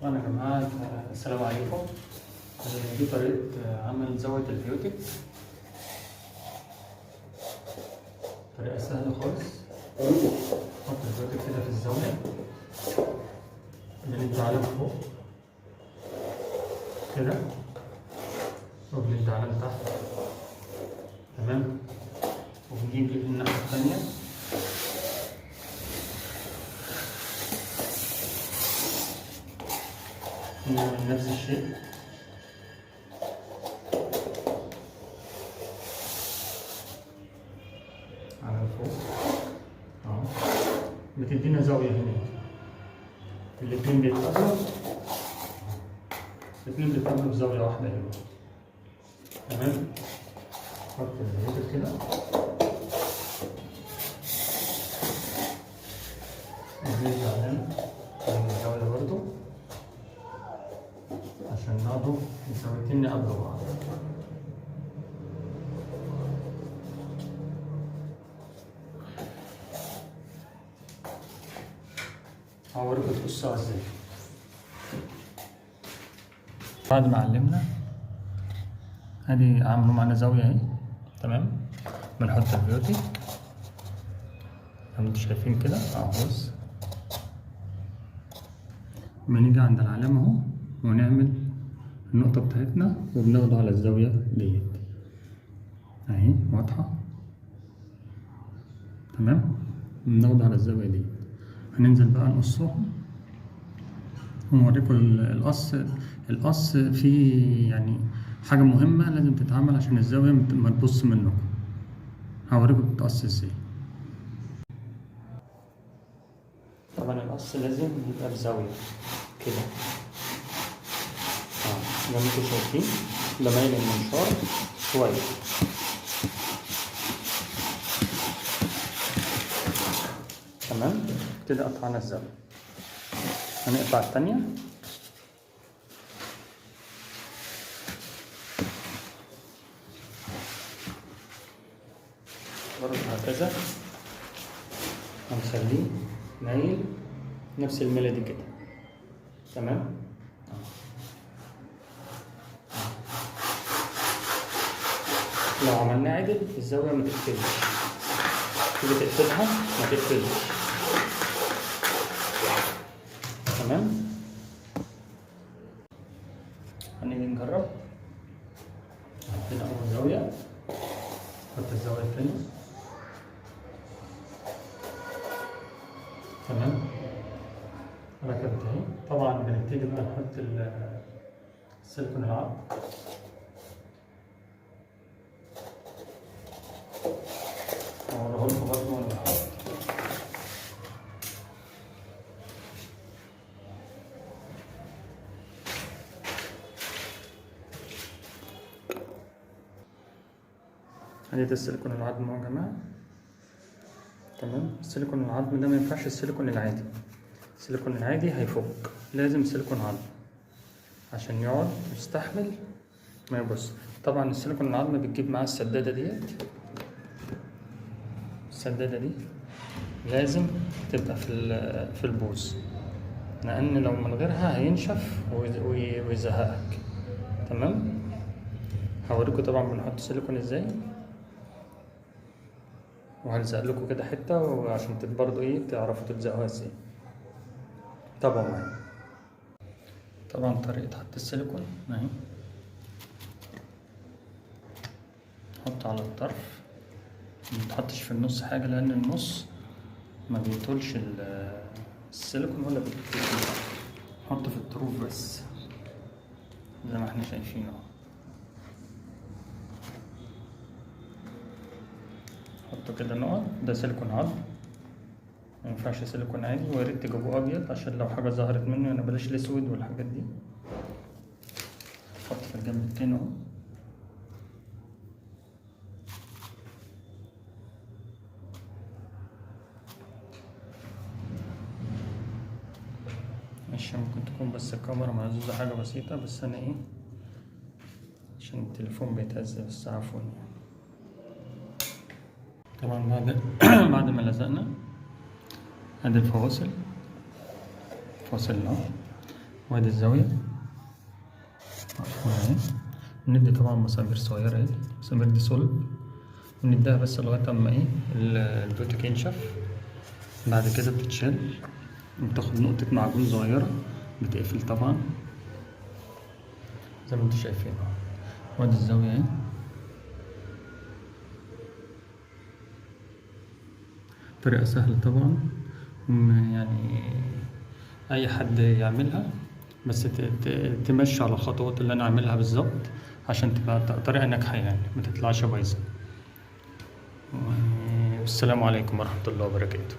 طبعا يا جماعة، السلام عليكم. دي طريقة عمل زاوية الفيوتك، طريقة سهلة خالص. نحط الفيوتك كده في الزاوية، بندي علامة فوق كده وبندي علامة تحت، تمام. وبنجيب الناحية التانية نعمل نفس الشيء. على فوق اهو، بتدينا زاوية هنا. الاتنين بيتقابلوا، الاتنين بيتقابلوا في زاوية واحدة هنا، تمام. حط الفيوتك كده وبنرجع هنا من الزاوية برضو عشان ناخده الزاويتين يقابلوا بعض. هوريكم تقصوها ازاي. بعد ما علمنا ادي عملوا معانا زاوية اهي، تمام. بنحط البيوتي زي ما انتوا شايفين كده اهو. بص، بنيجي عند العلامة اهو ونعمل النقطة بتاعتنا وبناخده على الزاوية ديت اهي، واضحة؟ تمام. بناخده على الزاوية ديت. هننزل بقى نقصهم ونوريكم القص. القص فيه يعني حاجة مهمة لازم تتعمل عشان الزاوية ما تبص منكم. هوريكم بتتقص ازاي. طبعا القص لازم يبقى بزاوية كده، زي ما انتوا شايفين ده مايل المنشار شوية. تمام كده قطعنا الزاوية. هنقطع التانية. برضه هكذا هنخليه مايل نفس الميلة دي كده، تمام. لو عملناه عدل الزاوية ما تقفلش، تيجي تقفلها ما تقفلش، تمام. هنيجي نجرب. حطينا أول زاوية، نحط الزاوية التانية، تمام. ركبت اهي. طبعا بنبتدي بقى نحط السيليكون العرض. هوريهولكوا برضه وانا بحط. ادي ده السيليكون العظم اهو يا جماعة، تمام. السيليكون العظم ده ما ينفعش السيليكون العادي، السيليكون العادي هيفك، لازم سيليكون عظم عشان يقعد يستحمل ما يبص. طبعا السيليكون العظم بتجيب معاه السدادة ديت، السدادة دي لازم تبقى في البوز، لأن لو من غيرها هينشف ويزهقك، تمام. هوريكم طبعا بنحط سيليكون ازاي، وهلزق لكم كده حتة وعشان برضو تعرفوا تلزقوها ازاي. تابعوا معايا. طبعا طريقة حط السيليكون اهي، نحط على الطرف، ما تحطش في النص حاجة لأن النص ما بيطولش السيليكون ولا بيطول، نحط في الطروف بس زي ما احنا شايفين اهو. حطوا كده نقط، ده سيليكون عظم، ما ينفعش سيليكون عادي، ويا ريت تجيبوه ابيض عشان لو حاجه ظهرت منه، يعني بلاش الاسود والحاجات دي. حط في الجنب التاني اهو. ماشي، ممكن تكون بس الكاميرا مهزوزة حاجة بسيطة، بس أنا عشان التليفون بيتهز، بس عفوا يعني. طبعا بعد ما لزقنا ادي الفواصل، فاصل اهو. وادي الزاوية مقفولة اهي. ندي طبعا مسامير صغيرة اهي، المسامير دي صلب، ونديها بس لغاية اما ايه البوتك ينشف. بعد كده بتتشال وبتاخد نقطة معجون صغيرة، بتقفل طبعا زي ما انتوا شايفين اهو. وادي الزاوية اهي. طريقة سهلة طبعا، يعني أي حد يعملها، بس تمشي على الخطوات اللي أنا عاملها بالظبط عشان تبقى طريقة ناجحة، يعني ما تطلعش بايظة. والسلام عليكم ورحمة الله وبركاته.